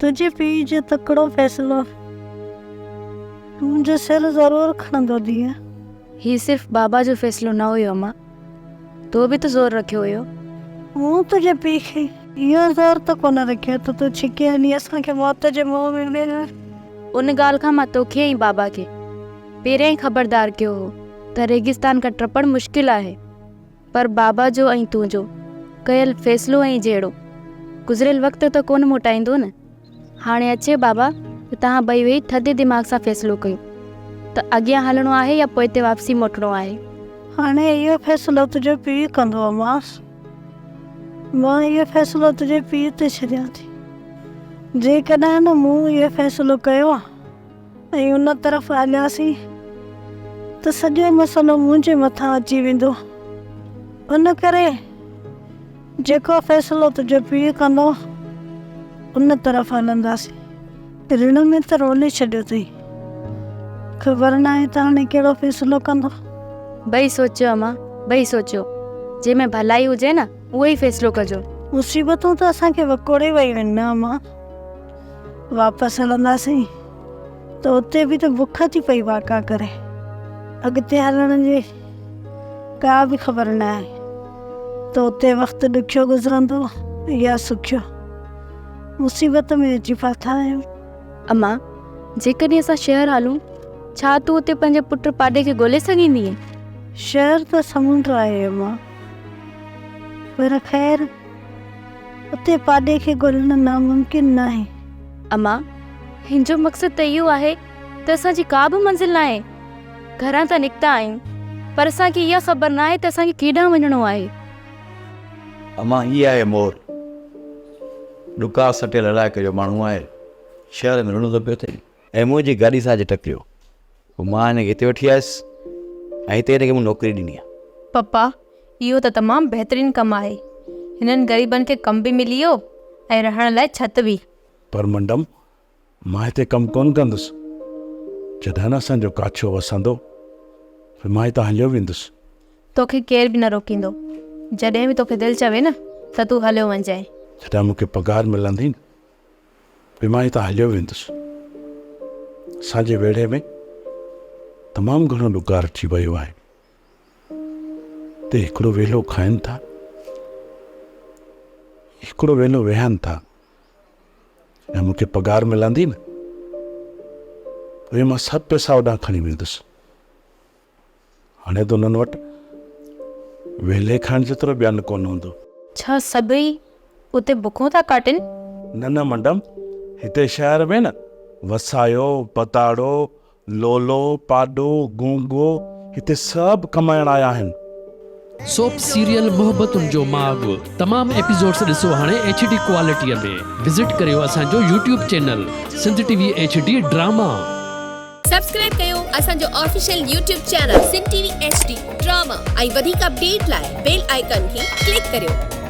تنهنجي پيء جو تڪڙو فيصلو منهنجو سر ضرور کڻندو ڌيء. هي صرف بابا جو فيصلو نه هيو امان، تو به ته زور رکيو هيو. مون تنهنجي پيء کي اهو زور ته ڪونه رکيو ته تون ڇڪي هلي اسان کي موت جي منهن ۾ ويهار. ان ڳالهه کان مان توکي ۽ بابا کي پهريان ئي خبردار ڪيو هو ته ريگستان کان ٽپڻ مشڪل آهي. پر بابا جو ۽ تنهنجو ڪيل فيصلو ۽ جهيڙو گذريل وقت ته ڪونه موٽائيندو نه. هاڻي اچي بابا ته توهان ٻئي ويهي ٿڌي دماغ سان فيصلو ڪيو ته اڳيان هلڻو آهي يا پوئتي واپسي موٽڻو آهي. هاڻي اهو فيصلو تنهنجو پيء ڪندو امان. مان اهو فيصلو تنهنجي پيء تي ڇڏيان ٿي. جيڪڏهن نه مون اهو فيصلو ڪيو ۽ ان طرف هلياسين ته سڄو مسئلو منهنجي مٿان اچي ويندو. ان ڪري جيڪو فيصلو تنهنجو پيء ڪندو ان طرف هلنداسين. رڻ ۾ ته رولي ڇڏيو اٿئي. خبر ناهي ته هاڻي ڪهڙو فيصلو ڪندو. ٻئي سوچيو امان، ٻئي سوچيو. جنهن ۾ ڀلائي هجي نه اهو ئي فيصلو ڪجو. مصيبتون ته اسان کي وڪوڙي ويون آهن نه امان. واپس هلنداسين ته اتي به ته بک ٿي پئي واڪا ڪري. اڳتي هلڻ جي ڪا به خبر نه آهي ته اتي وقت ڏکيو گذرندو يا سکيو. مصيبت ۾ اچي ڦاٿا آهيون. امان، جيڪڏهن اسان شهر هلون، ڇا تون اتي پنهنجي پٽ پاڏي کي ڳولي سگهندينء؟ شهر ته سمنڊ آهي امان. پر خير! اتي پاڏي کي ڳولڻ ناممڪن ناهي. امان، هن جو مقصد ته اهو آهي ته اسان جي ڪا به منزل ناهي. گهران ته نڪتا آهيون، پر اسان کي اها خبر ناهي ته اسان کي ڪيڏانهن وڃڻو آهي. امان، هي آهي مور. ڏڪار سٽيل علائقي جو ماڻهو آهي. شهر ۾ رلندو پيو اٿئي. ۽ منهنجي گاڏي سان اچي ٽڪريو. پوء مان هن کي هتي وٺي آيس ۽ هتي هن کي مون نوڪري ڏني آهي. پپا، اهو ته تمام بهترين ڪم آهي. هنن غريبن کي ڪم به ملي ويو ۽ رهڻ لاء ڇت به. پر منڊم، مان هتي ڪم ڪونه ڪندس. جڏهن اسان جو ڪاڇو وسندو ته مان هتان هليو ويندس. توکي ڪير به نه روڪيندو. جڏهن به توکي دل چوي نه ته تون هليو وڃجانء. جڏهن مون کي پگهار ملندي نه پوء مان هتان هليو ويندس. اسان جي ويڙهي ۾ تمام گهڻو ڏڪار ٿي ويو آهي. تي هڪڙو ويلو کائن ٿا، هڪڙو ويلو ويهن ٿا ۽ مون کي پگهار ملندي نه پوء مان سڀ پئسا اوڏانهن کڻي ويندس. هاڻي ته انهن وٽ ويلي کائڻ جيترو به ان ڪونه هوندو. ڇا سڀئي اتي بکون ٿا ڪاٽين؟ نه نه منڊم، هتي شهر ۾ نه وسايو، پتاڙو، لولو، پاڏو، گونگو هتي سڀ ڪمائڻ آيا آهن. سوپ سيريل محبتن جو ماڳ تمام ايپيسوڊس ڏسو هاڻي ايڇ ڊي ڪوالٽي ۾ وزٽ ڪريو اسان جو YouTube channel Sindh T V H D drama. Subscribe ڪيو اسان جو official YouTube channel Sindh T V H D drama ۽ وڌيڪ اپڊيٽ لاء بيل آئيڪان کي ڪلڪ ڪريو.